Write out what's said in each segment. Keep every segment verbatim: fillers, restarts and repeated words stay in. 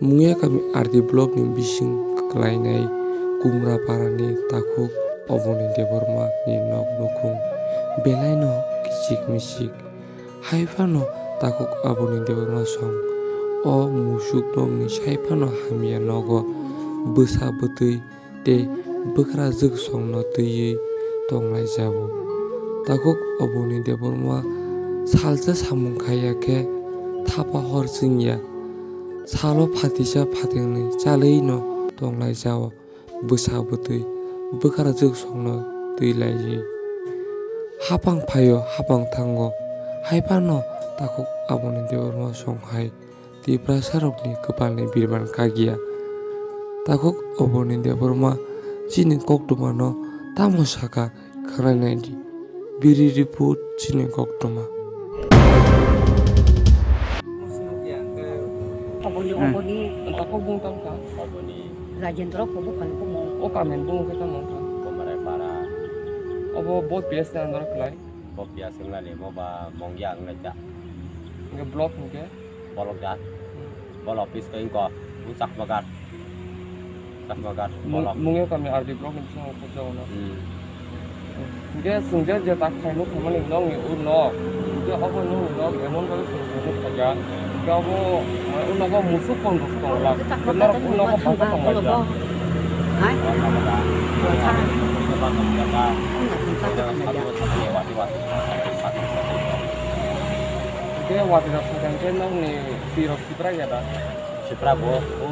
Mungya kami R D block ni bising kwlainai Kumra para ni takhuk Oboni Debbarma ni nok nukhung belai no kichik michik. Hai phano takhuk Oboni Debbarma song o musuk nok ni sai phano hamya nogo bwsa bwtwi tei bwkrajwk songno twiwi tonglaijao. Takhuk Oboni Debbarma salsa samung khaiya khe thapa hor chwngya. Salo phatisa phatingnwi chalwino tonglaijao. Bwsa bwtwi bwkrajwk songno twi laiwi. Hapang phaio, hapang thango. Hai phano takhuk Oboni Debbarma song hai Tiprasarokni kwpalni birman kagiya. Takhuk Oboni Debbarma chini koktwmano tamo saka khwnainaidi. Biri report chini koktwma. Oboni, hmm. Oboni, takhuk bung tang kha? Oboni. Rajendra Prabhu Phalku mo. O kamen bung khe tamo kha? Komarai para. Obo bo P S ni under khlai? Bo P S wngna le, bo ba Mongya wngna kha. Hingke block hingke? Bolok da. Hmm. Bol office ko ingko, u Chakmagar. Chakmagar, Mung-, bolok. Mungya kami R D block ni bisingo kujaguna. Hmm. Hingke sungja je tak khaimung khaimani nokni ur nok. Hingke obo nokni nok emon bagwi sungja nuk khaja. Hingke obo, eh, ur nogo musuk kon rok tong la. Hingke norok ur nogo bangkha tong lai ya. Hai? Ur nogo da. Ur nogo da. Ur nogo da. Ur nogo da. Hingke watwi rok khaja hingke nokni twi rok Sipra ya da? Sipra bo, o,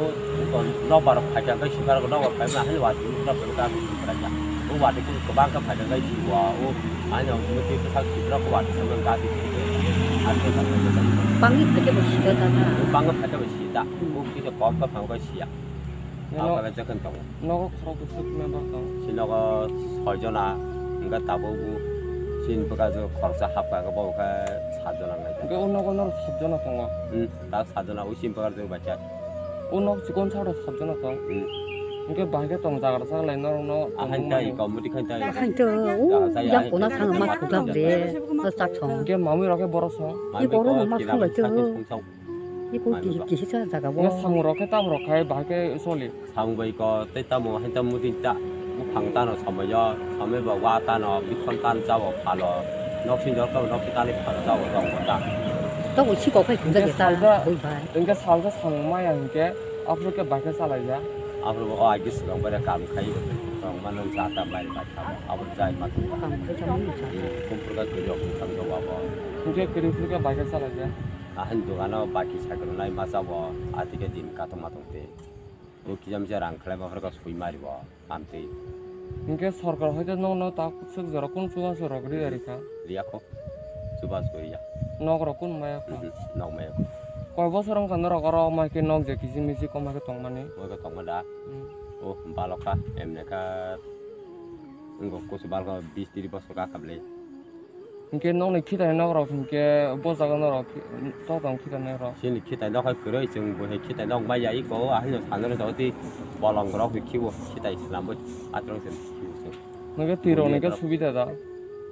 o, nokbar rok phaikha, tei Sipra bo nokbar phaima, haino watwi rok phaikha, tei Sipra ya. O watwi khe kwbang khe phaikha, tei Sipra, o, haino mutwi bwsak Sipra ko watwi khe gati khe, ate khe. Bangwi phaikha bo sida ta na? O bangwi phaikha bo sida. Hmm. O kisa kok khe phang khe siya. Nino, ang khe jokhon tongo. Nogo khorok bwswk member tong? Si nogo soi jona, hingkhe tabuk bo chini bwkha jo khoroksa hapkha, hingkhe bo khe sat jona wngkha. Hingkhe o nogo norok sat jona tongo? Hmm, ta sat jona, o chini bwkha jo bacha. O nok chikon sa rok sat jona tong. Hmm. Hingke bahai khe tong jagra sa lai norok no tong Ahai tai mani. Comedy khai tai. Ahai to, o yang kona thang ma thuk jak de, o chak song. Hingke mamui rok khe borok song. Ni koro no ma thung lai to. Ni ko ki ki sa jaga bo. Hingke samung rok khe tam rok khai bahai khe soli. Samung bai ko tei tamo hai tamo din ta. Buphang tano somoi o, somoi bo wa tano, bikhon tan jabo phalo. Nok sin jor kabo nok tani phalo jabo tong ta. To bo si ko khai thung jak de ta, bui bai. Hingke salsa samung maya hingke. Aphuru khe bai khe chalaijak. Aphuru bo o agis rok bai khe kam khai rok mano jata bai bai kha abo jai ma thang. Kam khai chama ni cha. Kumpur khe kwrwi rok thang jago abo. Hingkhe kwrwi phuru khe bai khe chalaijak. Ahani dogano baki cycle nai ma chabo, ati khe din kathoma tong te. O kisa misa rang khlai ma phuru khe sui mari bo. Amtwi. Hinkhe sorkar hoite nokno ta swk jora kunu chubachu rok riya rikha? Riya kho. Chubachu riya. Nok rok kunu maya kho? Mhm, nok maya kho. Koi bosor wngkha norok oro mai khe nok je kisi misi koma khe tongmani? Moi khe tongma da. Hmm. Oh, balok kha, emne kha. Wngkha kusu balok bis tiri bosor kha kha bwle. Hinkhe nokni khitai nok rok hinkhe bo jaga norok to tong khitai nok rok. Chini khitai nok hai kwrwi chwng bo hai khitai nok mai ya iko ahai no sanani to tei bolong rok bai khibo khitai swnamwi atrang se khibo chwng. Hinkhe twi rok ni khe subida da.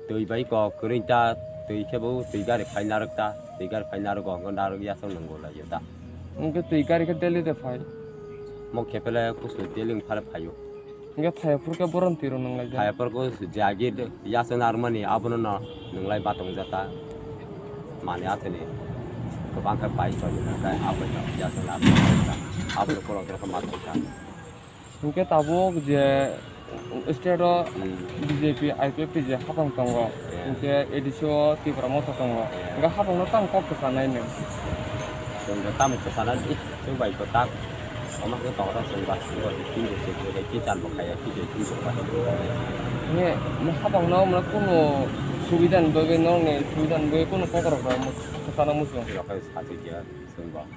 Twi bai ko kwrwi ta twi khe bo twi gari phai narwk ta twi gari phai narwk o hwnkhai narwk ya chwng nwngo lai ya ta. Hinkhe twi gari khe daily de phai. Mo khe pele kusu daily wng phale phaio. Hinkhe phaiya phuru khe borom twi rw nang lai de. Phaiya phuru khe je agi yaswk narwkmani abono no nwng lai ba tong jata. Mani athani kwbang khe bai choli nang khe abo no yaswk narwkmani jata. Abo no kwlwng khe ma tong kha. Hinkhe tabuk je state o Hmm. B J P, I P F T je hapang tongo. Yeah. Hinkhe A D C o Tipra Motha tongo. Yeah. Hinkhe hapang no tamo kok kwchanai nwng? Chwng khe tamo kwchanai di. Chwng bai kwtak. Omo khe tongro chwng ba chwng ba tin bo se khe tin chan bo khaya, tin bo tin bo khaya. He, mo hapang no mo kunu subida ni bagwi, nokni subida ni bagwi kunu kokrok rok mo kwchana muchung. Rok khe sajik ya chwng ba.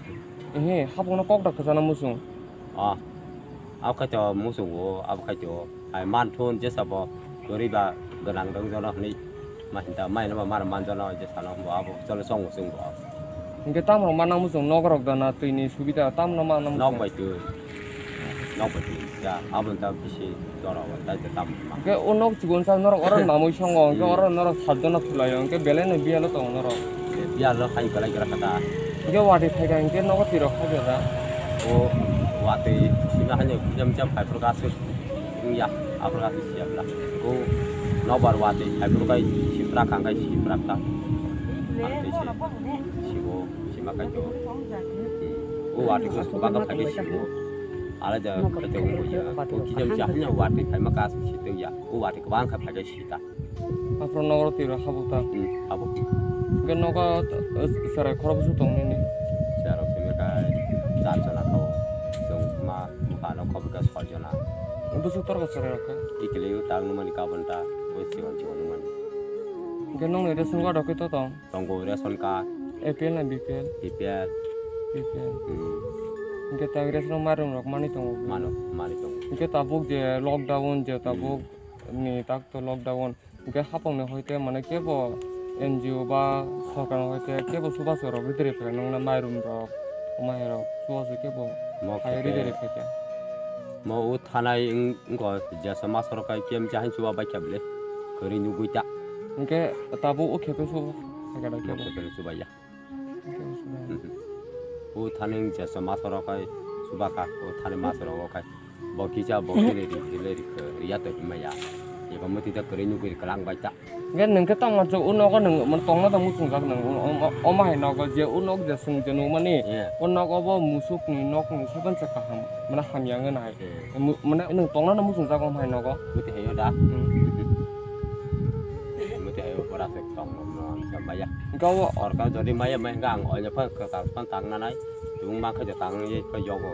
He, hapang no kok da kwchana muchung. Ah, abo khe to muchungo, abo khe to. Hai man thun jesa bo kwrwi ba gwnang dong jono hwnwi ma hinta mai no ba mar man jono jesa no bo abo chole chong bo chwng bo. Hinkhe tamo rok ma nang muchung nok rok da na twi ni subida tamo no ma nang muchung. Nok bai twi. Nok bai twi. Ya abo ta bisi jora bo tai ta tamo ma. Hinkhe o nok chikon sa norok oro namwi songo hinkhe Hmm. oro norok sat jona thulaio hinkhe belai no biyalo tongo norok. Biyalo hai belai gra kha ta. Hinkhe watwi phai kha hinkhe nogo twi rok kha da. O watwi sima haino kisa misa phaiphuru gas wngya, aphuru gas siya bla. O nobar watwi phaiphuru kai sipra kang kai sipra kang. Ang tei se sigo sima kai to. O watwi ko baka phai kai sigo. Ala ja kai to wngya. O kisa misa haino watwi phaima gas sitwngya. O watwi kwbang kha phai kai sita. Aphuru nogo twi rok habuk ta. Hmm, habuk. Hwnkhe nogo, eh, chwrai khoroksa tong nini. Chwrai rok simi kai char jona kha o. Chwng ma bupha no khobor khe soi jona. Bwswk torkha chwrai rok khe? Ikili o tak nukmani kabon ta, o chikon chikon nukmani. Hwnkhe nokni ration card rok khe to tong? Tongo ration card. A P L na B P L? B P L. B P L. Hmm. Hwnkhe tak ration mairum rok manwi tongo? Mano, manwi tongo. Hwnkhe tabuk je lockdown je tabuk Hmm. ni tak to lockdown. Hwnkhe hapangni hoite mane kebo N G O ba sorkarni hoite kebo chubachu rok ride riphaikha nokna mairum rok, omo hai rok chubachu kebo Mo hai khe ride riphaikha. Mo o thanai wng-, wngkha jesa masa rok kai kemsa hai chuba baikha bwle kwrwi nugwi ta. Hwnkhe tabuk o khe khe chuba phaikha da kebo. Mo khe khe chuba ya. Hwnkhe o chuba. Mhm. O thani wng jesa masa rok kai chuba kha, o thani masa rok kai. Bo kisa bo khe ri, ri, ri, ri, riya to himaya. Eba muti ta kwrwi nugwi kwlang bai ta. Hwnkhe nwng khe tamo chwng o nogo nwng, mane, tongna tong muchungjak nwng, o, o, o, omo hai nogo je o nok je chwng je nukmani, Yeah. o nogo bo musukni nokni sobense kaham, mane, hamya wngna hai. Yeah. Mu-, mane, nwng tongna no muchungjak omo hai nogo. Muti hayo da? Hmm. Muti hayo pura se tong no, no, ang sa maya. Hwnkhe o Sorkar jodi maya, maya hwnkhe ang oile pha kwtal phan tang nanai. Tubung ma khe je tang ye khe yogo.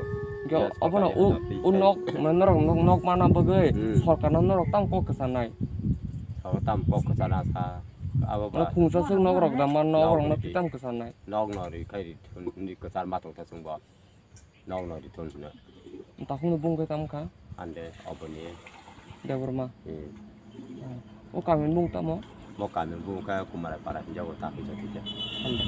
Hwnkhe Yes, obono sorkar u, ya, u nok, mane norok nok, nok mana bagwi Hmm. sorkarno norok tamo kok kwchanai. Sabo tamo kok kwchana sa. Abo ba Nok phungsa swk nok rok da man nok Nok rok no rok di. Tamo kwchanai. Nok no ri khai ri thun ni kwchar ma tong ta chwng bo. Nok no ri thun hino. Takhuk ni bung khe tamo kha? Ande oboni. Debbarma. Hmm. O kami ni bung tamo? Bo kami bung khe Kumarai para hinjago ta kisa kisa. Ande.